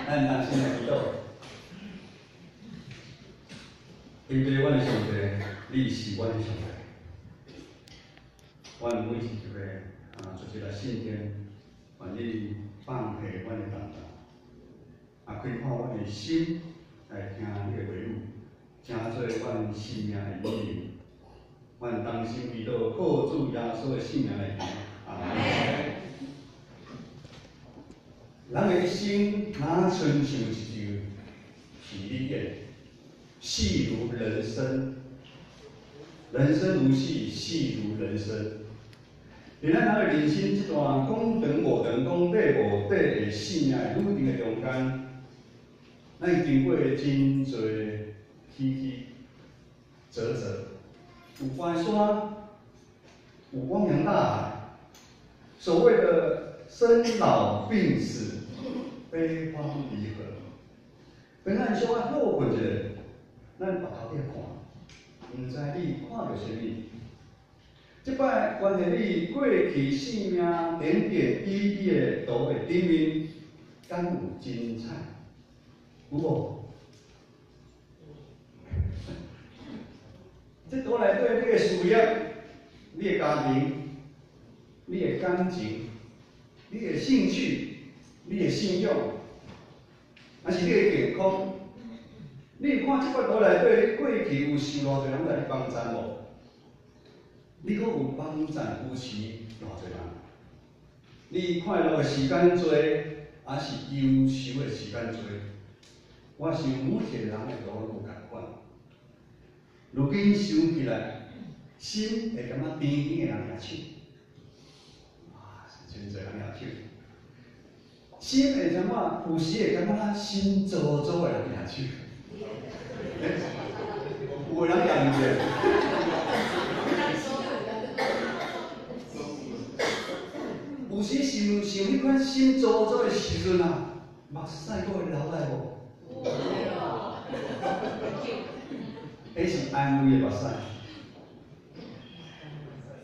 咱同心來祈禱。天父，阮的上帝，你是阮的上帝。阮每一個啊，做一個信天，願你放下阮的擔當，啊，開闊阮的心來聽你的話語，成做阮生命的引領。阮同心祈禱，靠主耶穌的聖名來求，阿門。人的一生若親像一場戲咧演，戲如人生，人生如戲，戲如人生。佇咱人的人生這段講長無長、講短無短的生命的旅程的中間，咱經過真濟起起折折，有關山，有汪洋大海，所謂的生老病死、悲歡離合。等咱小可歇睏一下，咱回頭去看，毋知你看著啥物？這擺關係你過去生命點點滴滴的圖的頂面，敢有精彩？有無？這圖內底你的事業、你的家庭、你的感情、你的興趣、你的信仰，還是你的健康？你有看這擺圖內底，你過去有受偌濟人來幫贊無？你閣有幫贊扶持偌濟人？你快樂的時間濟，還是憂愁的時間濟？我想每一個人的圖攏無仝款。如今想起來，心會感覺甜甜的人舉手，啊，是真濟人舉手。心會感覺有時會感覺心糟糟的人舉手。欸，有的人舉毋著。有時想想彼款心糟糟的時陣啊，目屎閣會流來無？彼是安慰的目屎。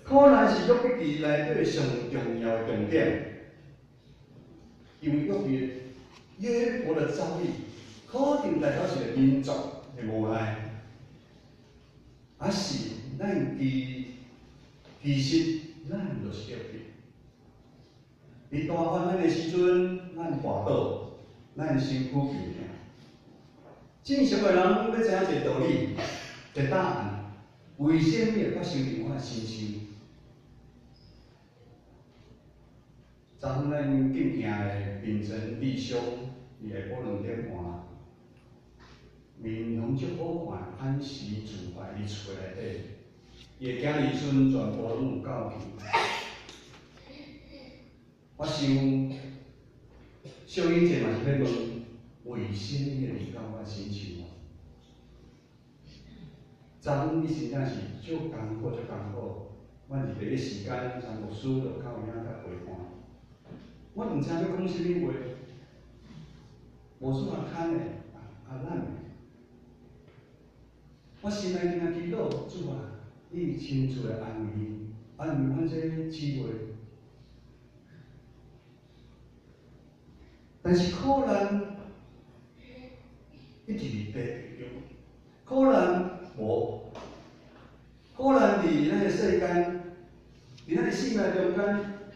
苦難是約筆記內底上重要的重點，因為約筆約伯的遭遇，可能代表一個民族的無奈，還是咱其實咱就是約筆。佇大患難的時陣，咱跋倒，咱身軀受疼。正常的人欲知影一個道理，一個答案，為啥物會發生佇我的身上？昨昏咱敬聽的秉承弟兄佇下晡2點半，面容足好看，按時自在佇厝內底，伊的囝兒孫全部攏有到去。我想，小英姐嘛是欲問，為啥物會臨到我身上？昨昏伊真正是足艱苦，足艱苦。阮佇第一時間，張牧師就到遐共陪伴。我毋知影欲講啥物話，無怎啊牽的，啊咱的。我心內定定祈禱，主啊，你親自來安慰伊，安慰阮這姊妹。但是苦難一直佇地中，苦難無，苦難佇咱的世間，佇咱的生命中間，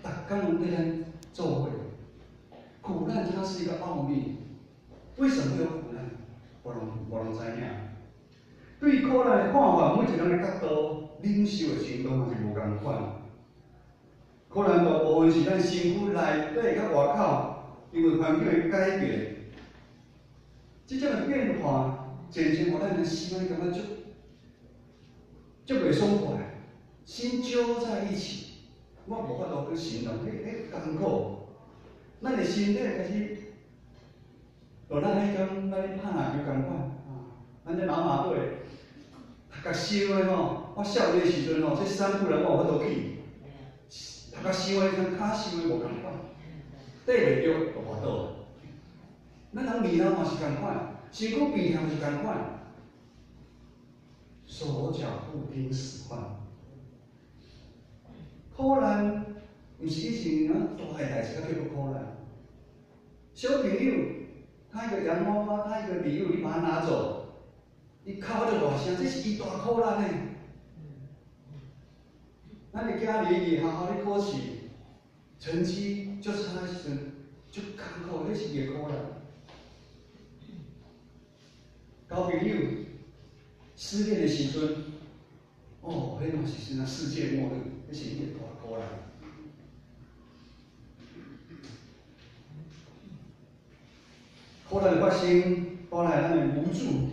逐工攏綴咱做伙。苦難它是一個奧秘，為什麼會有苦難？無人無人知影。對苦難的看法，每一個人的角度、忍受的程度嘛是無仝款。可能大部分是咱身軀內底佮外口，因為環境的改變，這種的變化，漸漸予咱的心內感覺足足袂爽快，心揪在一起，我無法度去形容彼彼艱苦。咱的身體開始，就咱彼工咱咧拍籃球仝款，啊，咱這老馬隊，讀甲傷的吼，我少年的時陣吼，這三步人我有法度去，讀甲傷的像跤傷的無仝款，綴袂著就跋倒。咱人面頭嘛是仝款，身軀病痛是仝款，手腳不聽使喚。苦難毋是以前啊大个代誌才叫做苦難。小朋友，他一個洋娃娃，他一個禮物，你把它拿走，伊哭就大聲，這是伊大苦難呢。咱的囝兒佇學校咧考試，成績就差的時陣，足艱苦，彼是伊的苦難。交朋友失戀的時陣，哦，彼嘛是像世界末日，彼是伊的大苦難。苦難的發生，帶來咱的無助、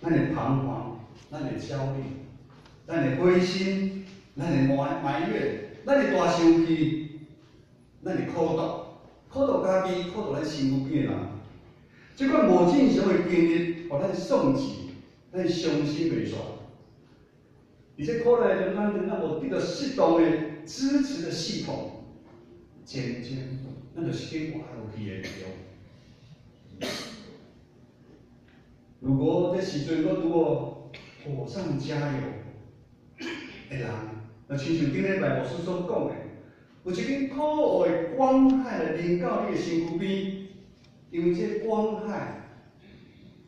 咱的彷徨、咱的焦慮、咱的灰心、咱的埋怨、咱的大生氣、咱的苦毒、苦毒家己、苦毒咱身軀邊的人。這款無正常的經歷，予咱喪志，咱傷心袂煞。而且苦難的中間，咱無得到適當的支持的系統，漸漸，咱就是去活落去的對。如果這時陣閣拄好火上加油的人，若親像頂禮拜牧師所講的，有一根可惡的光海來臨到你的身軀邊，因為這光海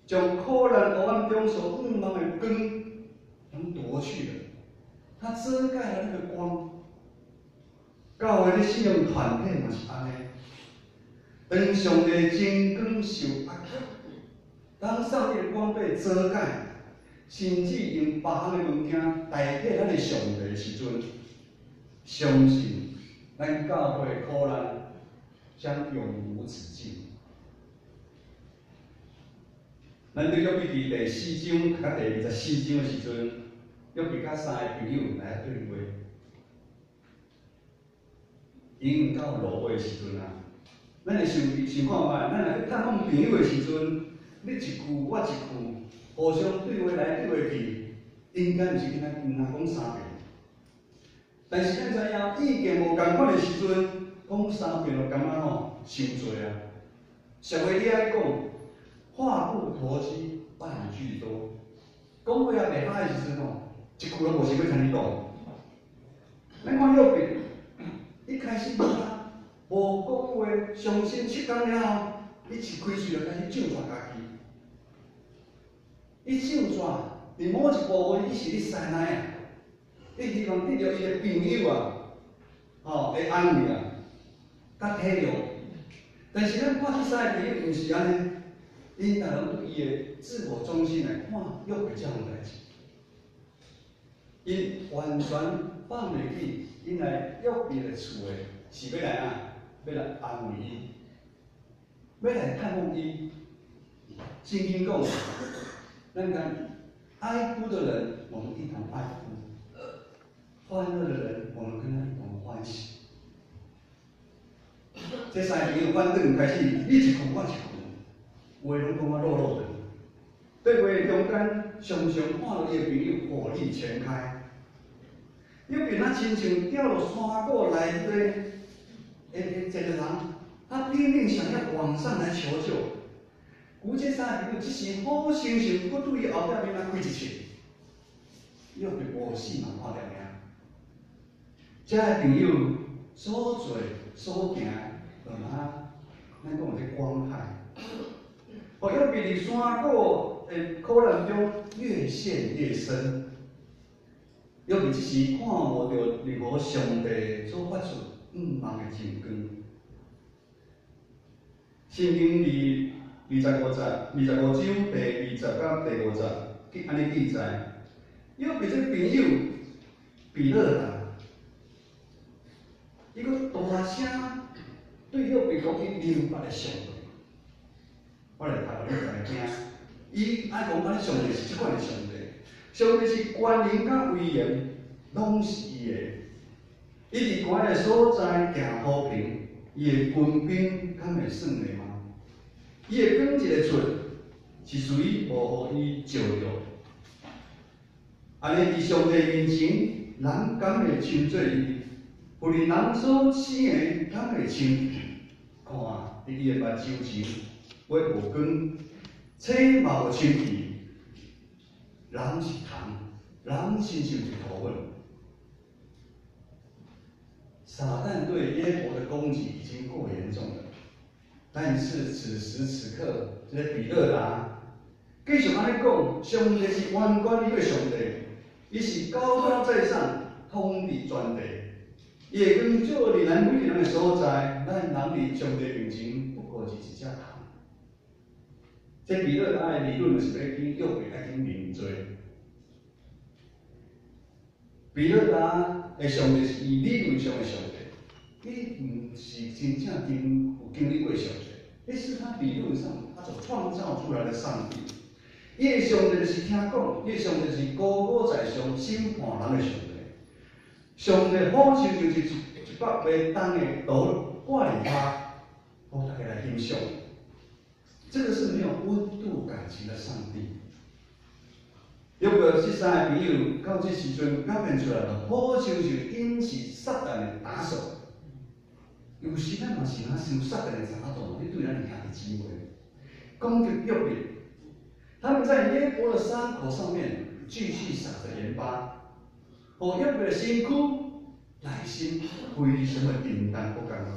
將苦難黑暗中所向望的光攏奪去了，它遮蓋了那個光。教會的信仰團體嘛是按呢，當上帝真光受壓抑，當上帝的光被遮蓋，甚至用別項的物件代替咱的上帝的時陣，相信咱教會的苦難將永無止境。咱對約伯記第四章讀到第24章的時陣，約伯佮三个朋友來對話。已經到落尾的時陣啊，咱會想想看覓，咱若去探訪朋友的時陣，你一句我一句，互相對話來對話去，應該毋是敢若講三遍。但是咱知影意見無仝款的時陣，講三遍就感覺吼傷濟啊。俗話你愛講，話不投機半句多，講話也袂合的時陣吼，一句攏無想欲聽你講。咱看約伯，一開始他無講話，傷心7工了後，伊一開喙就開始咒詛家己。伊咒詛，佇某一部分，伊是咧師奶啊，伊希望得著伊的朋友啊，吼的安慰啊，佮體諒。但是咱看這三個朋友毋是按呢，𪜶逐攏對伊的自我中心來看約伯這項代誌，𪜶完全放袂記，𪜶來約伯的厝的是欲來按，欲來安慰伊，欲來探望伊。聖經講，咱講哀哭的人，我們一同哀哭；歡樂的人，我們跟他一同歡喜。這三個朋友反轉開始，你一句我一句，話攏講啊落落長。對話中間，常常看著伊的朋友火力全開，約伯若親像掉落山谷內底的一個人，他拼命想要往上來求救。有這三個朋友，這時好生生，閣對伊後壁面仔開一槍，約伯無死嘛看著爾。這个朋友所做所行，就若咱講的這光海，予約伯佇山谷的苦難中越陷越深。約伯這時看無著任何上帝所發出向望的真光。聖經佇25節、25章第20到第5節，記按呢記載，約伯這朋友比勒達，伊閣大聲對約伯講伊明白的上帝。我來讀予你知影，伊愛講按呢上帝是這款的上帝，上帝是權能佮威嚴，攏是伊的。伊佇懸的所在行和平，伊的軍兵敢會算的嗎？伊的光一个出，是誰無予伊照著？按呢佇上帝面前，人敢會稱做伊？婦人人所生的，敢會稱？看，佇伊的目睭前，月無光，星嘛無清氣。人是蟲，人親像一塗粉。撒旦對約伯的攻擊已經夠嚴重了。但是此時此刻，這个比勒達繼續按呢講，上帝是萬軍之上帝，伊是高高在上，統治全地。伊會光照佇咱每一個人的所在，咱人佇上帝面前不過是一隻蟲。這比勒達的理論就是欲叫約伯愛緊認罪。比勒達的上帝是伊理論上的上帝，伊毋是真正經有經歷過上帝，彼是他理論上他所創造出來的上帝。伊的上帝就是聽講，伊的上帝是高高在上審判人的上帝。上帝好親像是一百袂重的刀掛佇跤，予大家來欣賞。這個是沒有溫度感情的上帝。約伯這三个朋友到這時陣表現出來，就好像是𪜶是撒旦的打手。有時咱嘛是若像撒旦的打手，你對咱的兄弟姊妹攻擊約伯，他們在約伯的傷口上面繼續撒著鹽巴，予約伯的身軀內心非常的沉重閣艱苦。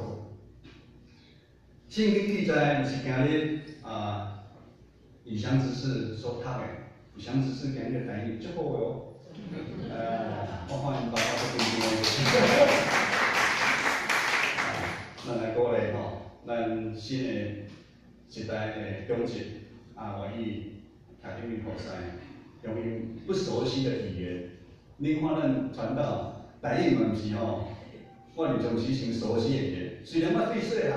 聖經記載，毋是今日啊，以翔執事所讀的，以翔執事今日台語足好的哦。我看𪜶爸爸足緊張的。咱來鼓勵吼，咱新的一代的長執啊，願意徛頂面服侍，用𪜶不熟悉的語言。你看咱傳道台語嘛，毋是吼，我平常時上熟悉的語言。雖然我對細漢，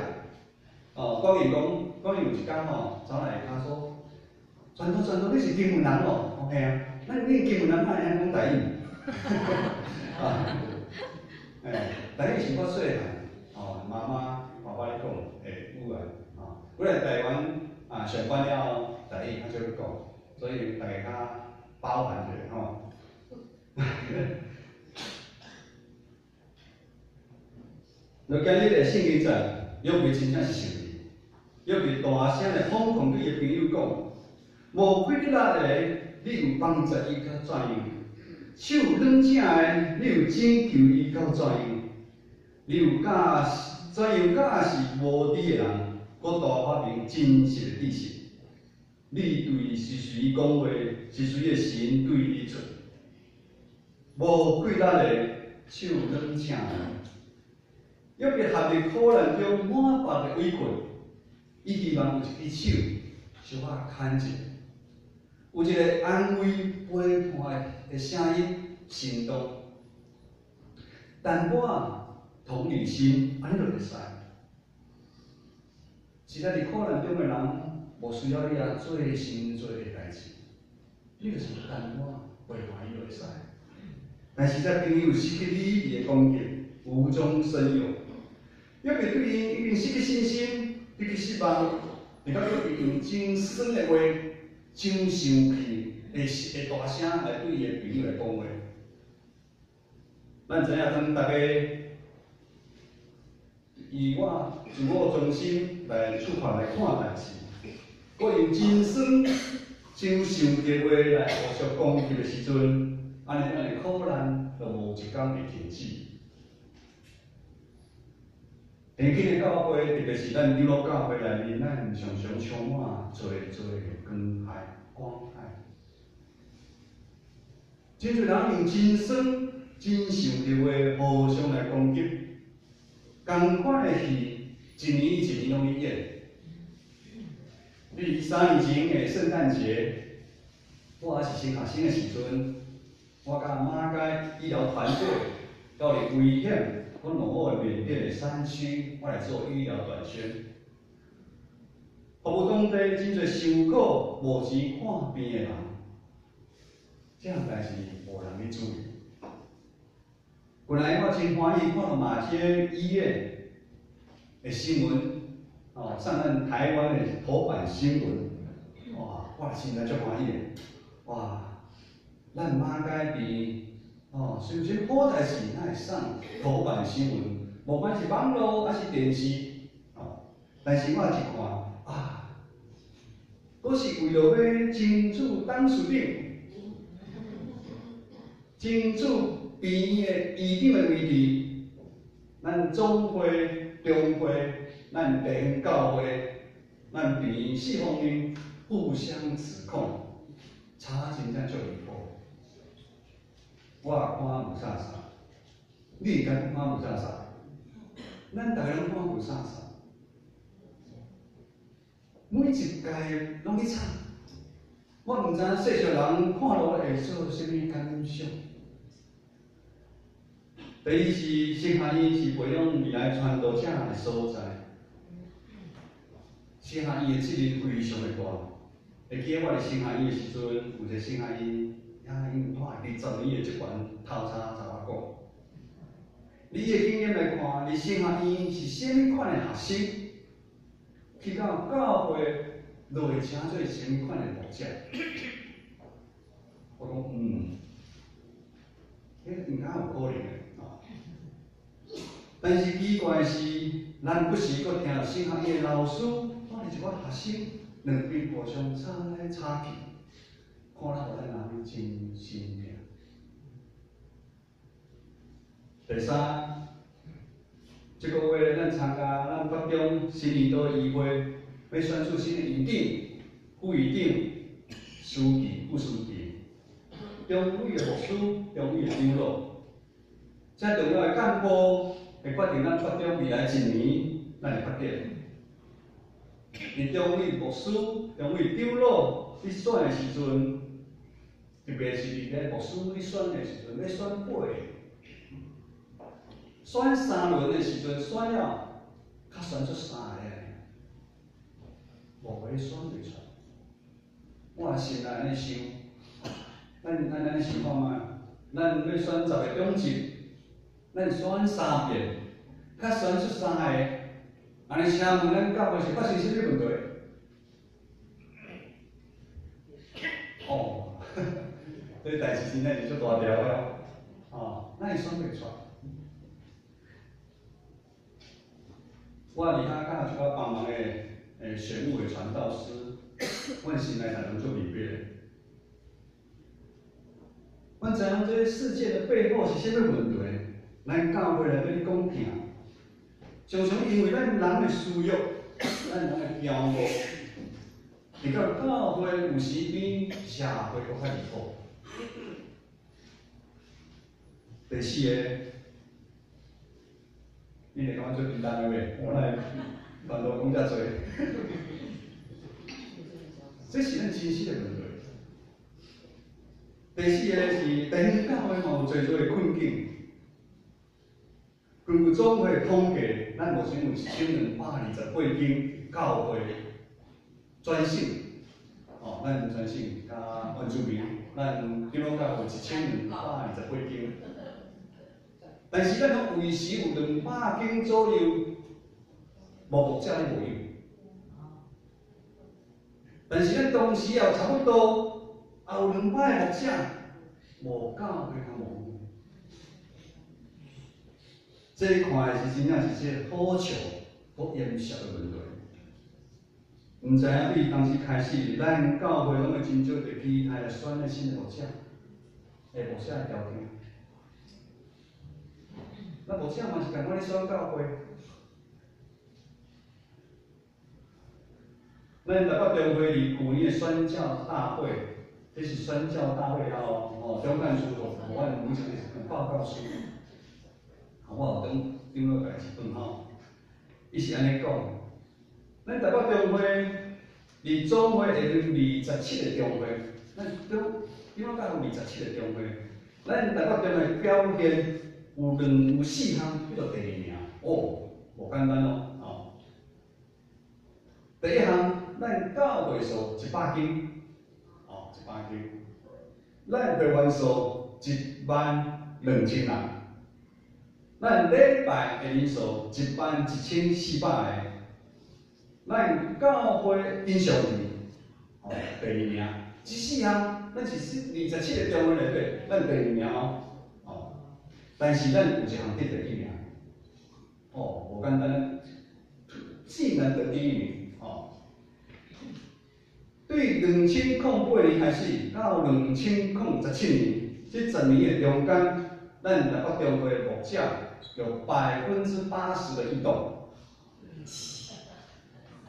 哦，講伊講，講伊有一工吼，走來跤說，傳道傳道，你是金門人哦？哦，嘿啊，那你金門人哪會曉講台語？啊，欸，台語是我細漢，哦，媽媽、爸爸咧講的語言，哦，我來台灣啊上班了後，台語較少去講，所以大家較包涵者吼。那今日的聖經節，約伯真正是受氣，約伯大聲的瘋狂對伊的朋友講：無氣力的，你有幫助伊到怎樣？手軟正的，你有拯救伊到怎樣？你有教怎樣教示無知的人，閣大發明真實的知識？你對是誰講話？是誰的神對你出？無氣力的，手軟正的。約伯陷佇苦難中滿腹的委屈，伊希望有一支手小可牽者，有一个安慰陪伴的聲音行動，淡薄仔同理心，按呢就會使。實在佇苦難中的人，無需要你來做傷濟的代誌，你就是淡薄仔陪伴伊就會使。但是這朋友失去理智的攻擊，無中生有。約伯對𪜶已經失去信心，失去失望，而且閣用真酸的話、真生氣的的大聲來對伊的朋友來講話。咱知影，當大家以我自我中心來出發來看代誌，閣用真酸、真生氣的話來互相攻擊的時陣，按呢咱的苦難就無一工會停止。現今的教會，特別是咱長老教會內面，咱常常充滿濟濟的關懷、關愛。真濟人用真酸、真生氣的話互相來攻擊，仝款的戲，一年一年攏咧演。比如3年前的聖誕節，我還是新學生的時陣，我佮馬偕醫療團隊到佇危險。阮落雨的緬甸的山區，我來做醫療短宣，服務當地真濟受苦無錢看病的人，這項代誌無人咧注意。本來我真歡喜看到馬偕醫院的新聞，哦，上咱台灣的頭版新聞，哇，我心內足歡喜的，哇，咱馬偕病。哦，是毋是好代誌？哪會上頭版新聞？無管是網路抑是電視，哦。但是我一看，啊，閣是為著欲爭取董事長、爭取病院的院長的位置，咱總會、中會咱地方教會，咱邊四方面互相指控，差真正足離譜。我也看霧煞煞，你敢看霧煞煞？咱逐个攏看霧煞煞，每一屆攏去吵。我毋知影世俗人看落會做啥物感想。第二是神學院是培養未來傳道者的所在。神學院的責任非常的大。會記得我佇神學院的時陣，有一個神學院，遐已經帶20年的職員頭查查我講。你的經驗來看，佇神學院是啥物款的學生，去到教會，就會成做啥物款的牧者？我講嗯，彼應該有可能的哦。但是奇怪的是，咱不時閣聽著神學院的老師，帶著一寡學生，兩邊互相吵來吵去，看了予咱人真心疼。第三，這個月咱參加咱北中新年度議會，欲選出新的院長、副院長、書記、副書記、中委的牧師、中委的長老，這重要的幹部會決定咱北中未來一年咱的發展。佇中委牧師、中委長老咧選的時陣，特別是佇咧牧師咧選的時陣，欲選八個，選三輪的時陣，選了，較選出三個爾，五个選袂出來。我心內按呢想，咱按呢想看覓，咱欲選10個長執，咱選三遍，較選出三個，按呢請問咱教會是發生啥物問題？哦，這代誌真正是足大條的哦，哦，咱會選袂出來。我佇遐佮一寡幫忙的選務的傳道師，阮心內內攏足明白的。阮知影這個事件的背後是啥物問題，咱教會內底咧講疼，常常因為咱人的私欲，咱人的驕傲，佇到教會有時比社會閣較離譜。第四个，你會感覺足簡單的袂？我來傳道講遮濟，這是咱真實的問題。第四个是地方教會嘛有濟濟的困境。根據總會統計，咱目前有1228間教會全省，哦，咱全省佮原住民，咱長老教會1228間。但是咱攏維持有200間左右，無牧者咧無有。但是咱同時也有差不多，也有200個牧者，無教會較無。這看的是真正是這個好笑、好嚴肅的問題。毋知影對當時開始，咱教會攏會真少就期待來選的新的牧者，牧者的條件。咱牧者嘛是仝款咧選教會。咱台北中會佇舊年的宣教大會，這是宣教大會了後，哦，總幹事予阮每一個報告書，我有轉長老家一份吼，伊是按呢講，咱台北中會佇總會下面27個中會，咱中長老教有27個中會，咱台北中會表現有四項叫做第二名，哦，無簡單哦，吼。第一項，咱教會數100間，哦，100間，咱會員數12000人，咱禮拜的人數11400個，咱教會影響力，哦，第二名，這四項，咱是27個中會內底，咱第二名哦，哦，但是咱有一項得第一名，哦，無簡單，竟然得第一名。對2008年開始到2017年，這10年的中間，咱台北中會的牧者有80%的異動。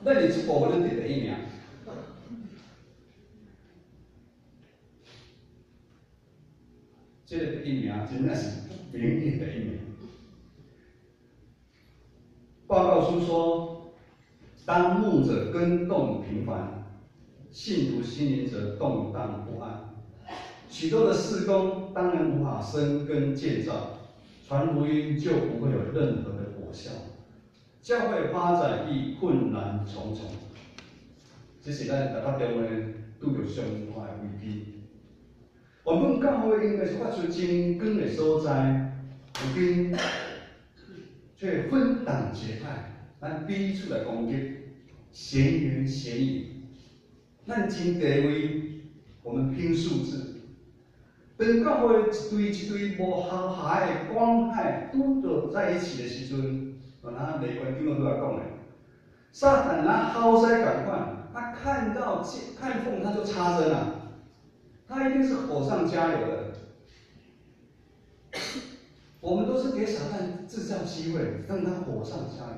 咱伫這部分攏佇第一名。這個第一名真正是明顯第一名。報告書說，當牧者更動頻繁，信徒心靈則動盪不安，許多的事工當然無法生根建造，傳福音就不會有任何的果效，教會發展亦困難重重。這是咱台北中的拄著上大的危機。原本教會應該是發出真光的所在，如今卻分黨結派，咱彼此來攻擊，閒言閒語。咱爭地位，我們拼數字。當教會一堆一堆無和諧的光海拄著在一起的時陣，就若雷關長老拄仔講的，撒旦若好勢仝款，他看到看縫他就插針啦，他一定是火上加油的。我們都是給撒旦製造機會，讓他火上加油。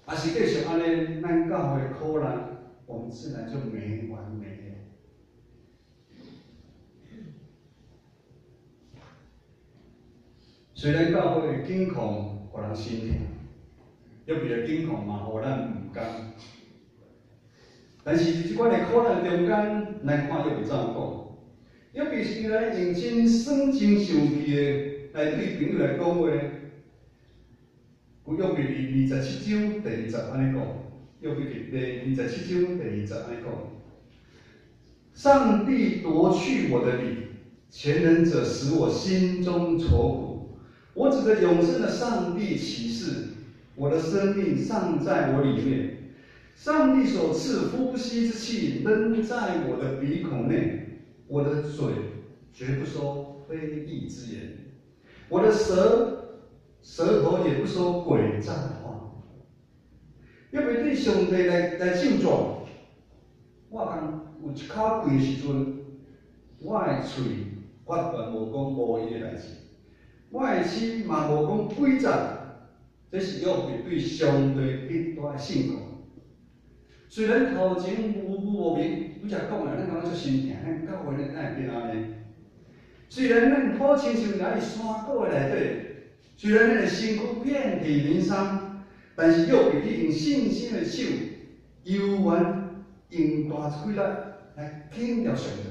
啊，是繼續按呢，咱教會苦難，我們自然就沒完沒了。雖然教會的境況予人心疼，約伯的境況嘛，予咱毋甘。但是佇這款的苦難中間，咱看約伯怎講？約伯是來用真酸、真生氣的來對朋友來講話。約伯佇27章第2節按呢講，約伯佇第27章第2節按呢講：上帝奪去我的理，全能者使我心中愁苦。我指著永生的上帝起誓，我的生命尚在我裡面。上帝所賜呼吸之氣仍在我的鼻孔內，我的嘴絕不說非義之言，我的舌頭也不說詭詐的話。約伯對上帝來咒詛，我講有一口氣的時陣，我的喙發願無講無義的代誌，我的心嘛無講詭詐，這是約伯對上帝極大的信靠。雖然頭前無無明，拄才講的，咱感覺足心疼，咱教會咱會變按呢？雖然咱好親像佇山谷的內底，雖然咱的身軀遍體鱗傷，但是約伯去用信心的手，猶原用大氣力來緊牢上帝。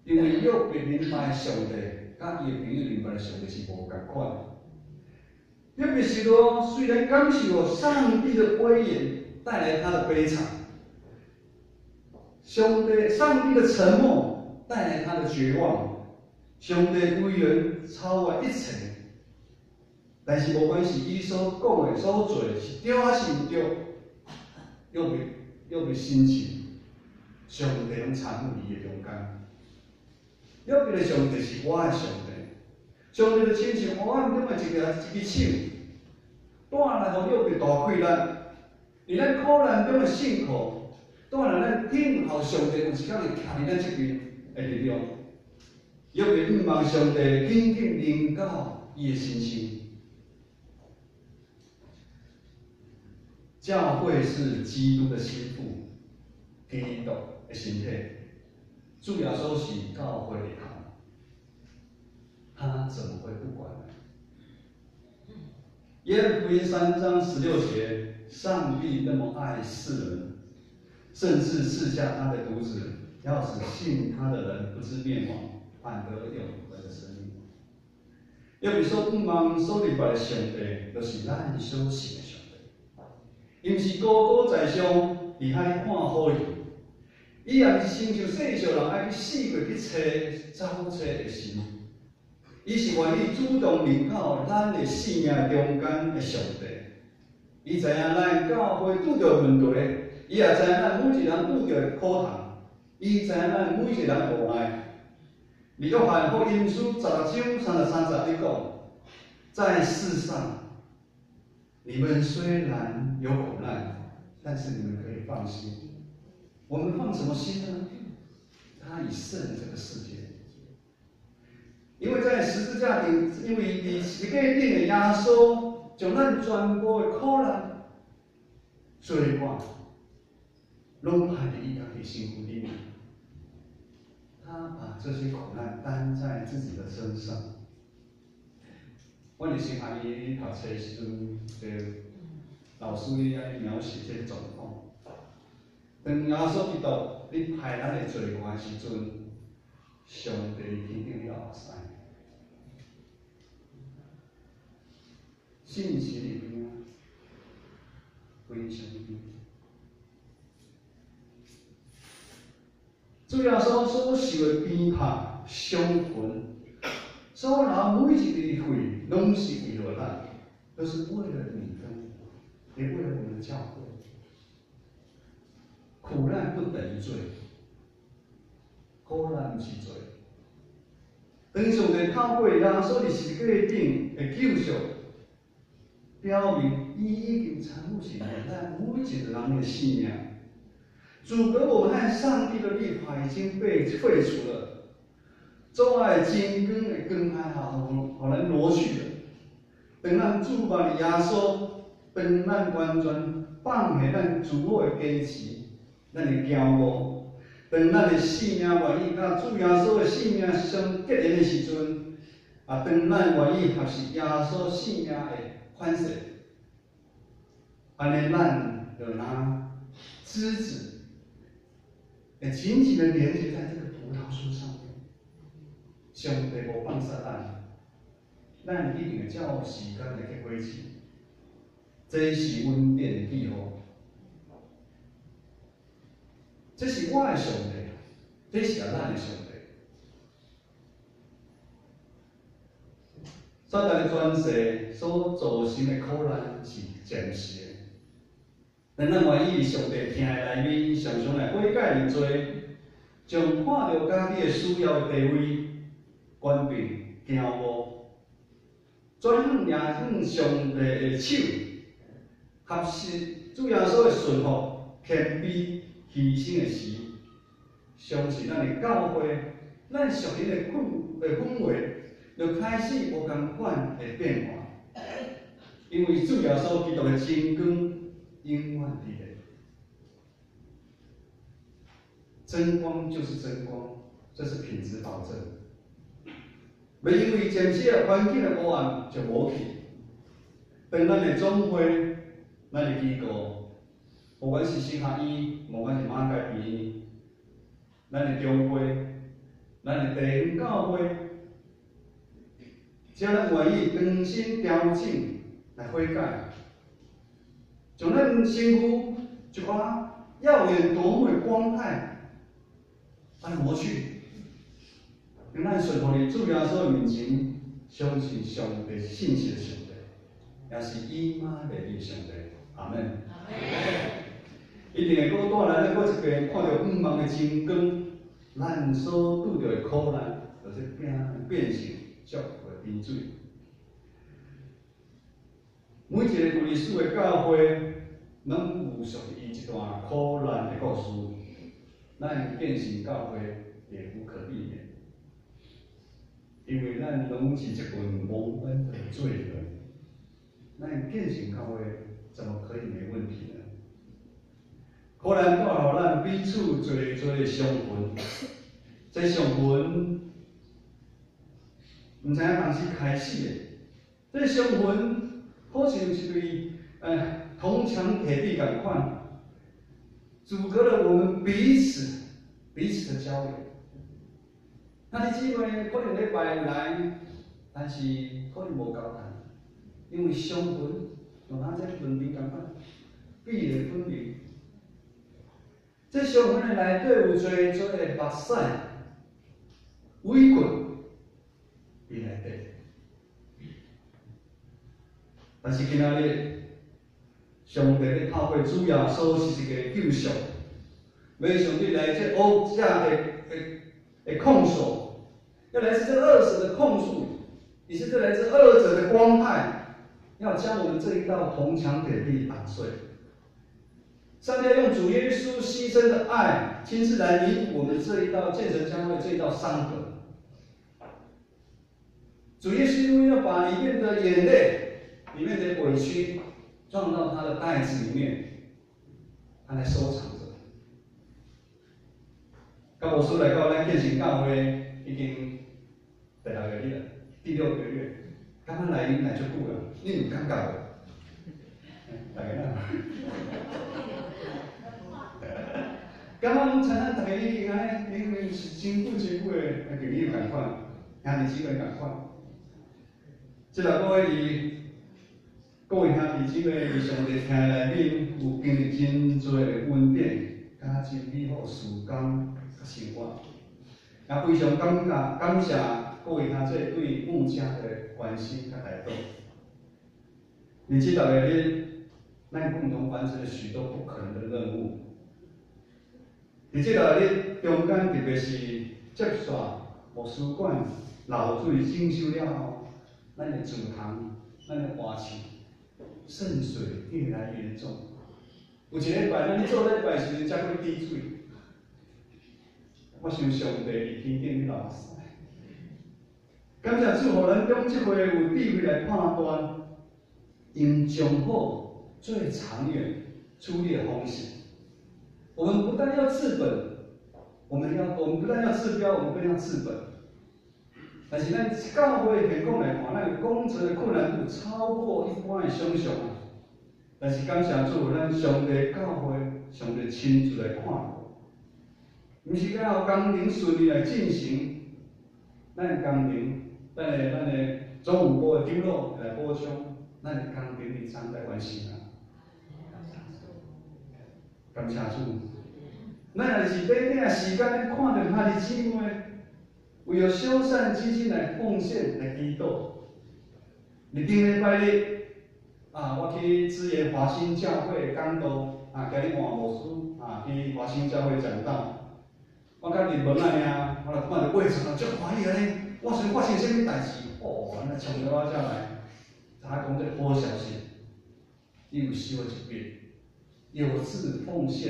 因為約伯明白上帝，佮伊的朋友明白上帝是無仝款。約伯是說，雖然感受上帝的威嚴帶來他的悲慘，上帝的沉默帶來他的絕望，上帝威嚴超越一切，但是無管是伊所講的、所做的是對還是毋對，約伯心情，上帝攏參與伊的中間。約伯的上帝是我的上帝，上帝就親像黑暗中的一支手，帶來予約伯大氣力。佇咱苦難中的信靠，帶來咱等候上帝有一天會徛佇咱這邊的力量。約伯向望上帝緊緊臨到伊的身上。教會是基督的心腹，基督的身體，主耶穌是教會的頭，他怎麼會不管呢？約翰福音3章16節。上帝那麼愛世人，甚至賜下他的獨子，要使信他的人不至滅亡，反得永恆的生命。約伯所向望、所禮拜的上帝，就是咱所信的上帝。伊毋是高高在上，佇遐咧看好戲，伊也毋是親像世上人愛去四界去尋找的神。伊是願意主動臨到咱的生命中間的上帝。伊知影咱教會拄著問題，伊也知影咱每一個人拄著苦頭，伊知影咱每一個人的無奈。約翰福音書16章33節，伊講：在世上，你們雖然有苦難，但是你們可以放心。我們放什麼心呢？他已勝這個世界。因為在十字架頂，因為佇十字架頂的耶穌，將咱全部的苦難罪過，攏排佇伊家己身軀裡面。他把這些苦難擔在自己的身上。我佇神學院讀冊時陣，這老師伊按呢描寫這個狀況。當耶穌基督咧排咱的罪過的時陣，上帝佇天頂流目屎。信心的邊，非常邊。主耶穌所受的鞭拍、傷痕，所流每一滴血，攏是為了咱，都是為了你跟我，也為了我們的教會。苦難不等於罪，苦難毋是罪。當上帝透過耶穌佇十字架頂的救贖，表明伊已經參與是咱每一個人的生命。阻隔我們和上帝的律法已經被廢除了，阻礙真光的光害吼，予咱挪去了。當咱注目佇耶穌，當咱完全放下咱自我的堅持，咱的驕傲，當咱的生命願意佮主耶穌的生命相結連的時陣，啊，當咱願意學習耶穌生命的款式，按呢咱就若枝子，會緊緊的連接在這個葡萄樹上面。上帝無放殺咱，咱一定會照時間來結果子。這是恩典的記號。這是我的上帝，這是咱的上帝。撒旦的權勢所造成的苦難是暫時的。當咱願意佇上帝疼的內面，常常來悔改認罪，將看著家己的需要的地位、權柄、驕傲，轉向掠向上帝的手，學習主耶穌的順服、謙卑、犧牲的時，相信咱的教會，咱屬靈的氛圍，就開始無仝款的變化，因為主耶穌基督的真光永遠佇咧。真光就是真光，這是品質保證。袂因為暫時的環境的黑暗就無去。當咱的總會、咱的機構，不管是神學院，不管是馬偕醫院，咱的中會、咱的地方教會，只要咱願意重新調整來悔改，將咱身軀一寡耀眼奪目的光害，來抹去，讓咱順服佇主耶穌的面前，相信上帝是信實的上帝，也是以馬內利的上帝。阿門。一定會閣帶來咱閣一遍看著向望的真光，咱所拄著的苦難，就是變成祝福的泉水。每一個有歷史的教會，攏有屬於伊一段苦難的故事。咱建成教會也無可避免，因為咱攏是一群蒙恩的罪人。咱建成教會怎麼可以沒問題呢？苦難帶予咱彼此濟濟的傷痕，這傷痕毋知影當時開始的，這傷痕好像是對銅牆鐵壁仝款，阻隔了我們彼此彼此的交流。兄弟姊妹可能禮拜來，但是可能無交談，因為傷痕就若這門邊仝款，壁壘分明。這傷痕的內底有濟濟的目屎、委屈佇內底。但是今仔日，上帝咧透過主耶穌是一個救贖，欲上帝來這惡者的控訴，要來自這惡者的控訴，也是這來自惡者的光害，要將我們這一道銅牆鐵壁打碎。上帝用主耶穌犧牲的愛，親自來彌補我們這一道建成教會這一道傷痕。主耶穌要把裡面的眼淚、裡面的委屈裝到他的袋子裡面，按呢收藏著。甲牧師來到咱建成教會已經第六個月啦，第六個月，感覺來來足久啦，你有感覺無？大家哪？感覺阮親咱逐家已經按呢，已經是真久真久的朋友仝款，兄弟姊妹仝款。這六個月裡，各位兄弟姊妹佇上帝疼內面有經歷真濟的恩典，佮真美好時光佮生活。也非常感謝感謝各位兄弟對牧者的關心佮代禱。佇這六個月，咱共同完成了許多不可能的任務。佇這六個月中間，特別是接線牧師館漏水整修了後，咱的祠堂、咱的花池滲水越來越嚴重。有一禮拜，咱咧做禮拜時陣，才閣滴水。我想上帝佇天頂咧流目屎。感謝主，予咱中這回有智慧來判斷，用上好、最長遠處理的方式。我們不但要治本，我們不但要治標，我們更要治本。但是咱教會現況來看，咱工程的困難度超過一般的想象啊！但是感謝主，咱上帝教會，上帝親自來看顧，毋是講工程順利來進行，咱的工程，咱的總務部的長老來補充，咱的工程佇正在完成啊！感謝主，咱若是短短的時間，咱看著兄弟姊妹為著修繕基金來奉獻來祈禱。佇頂禮拜日，啊，我去支援華興教會講道，啊，今日換牧師，啊，去華興教會講道。我剛入門仔爾，我就看著過程足歡喜按呢，我想發生啥物代誌？哦，按呢衝到我遮來，知影講這個好消息，伊有收一筆有志奉獻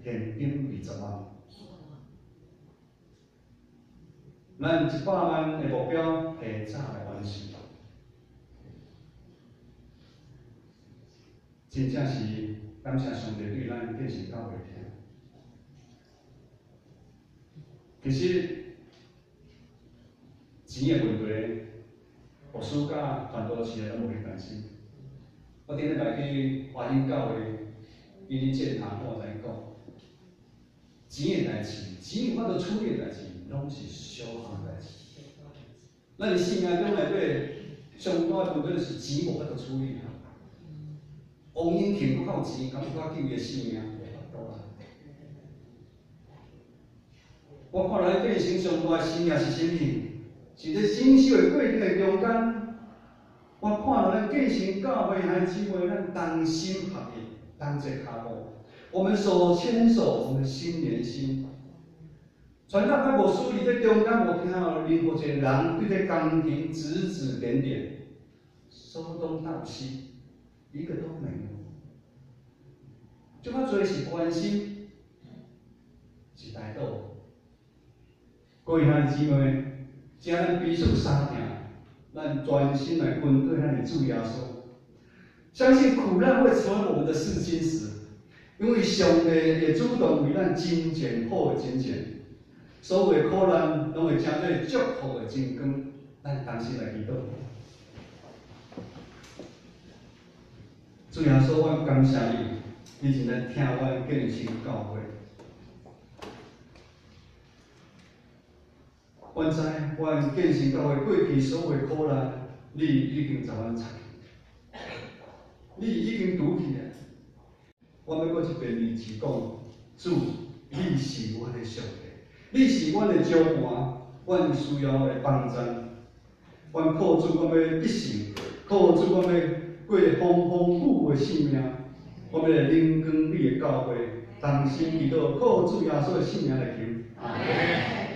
現金20萬。咱100萬的目標提早來完成，真正是感謝上帝對咱建成教會疼。其實錢的問題，牧師佮傳道士攏無去擔心。我頂禮拜去華興教會，伊咧建堂，我知影講，錢的代誌，錢有法度處理的代誌，攏是小項代誌。咱佇生命中內底，上大的問題就是錢無法度處理。王英慶閣較有錢，敢閣較救伊的性命？無法度啦。我看來建成上大的生命是啥物？是咧整修的過程的中間，我看著咱建成教會兄弟姊妹，咱同心合意，同齊跤步。我們手牽手，我們心連心。傳道甲牧師佇這中間無聽到任何一個人對這工程指指點點，說東道西，一個都沒有。這較濟是關心，是代禱。各位兄弟姊妹，請咱彼此相疼，咱專心來跟隨咱的主耶穌。相信苦難會成為我們的試金石，因為上帝會主動為咱成就好的成就。所有的苦難攏會成做祝福的真光，咱同心來祈禱。主耶穌，阮感謝你，你真正疼阮建成教會。阮知，阮建成教會過去所有的苦難，你已經共阮擦去，你已經拄去啊！我欲閣一遍二次講，主，你是阮的上帝，你是阮的石磐，阮需要的幫助。阮靠主，阮欲得勝；靠主，阮欲過風風雨雨的生命。我欲來靈光你的教會，同心祈禱，靠主耶穌的聖名來求。阿門。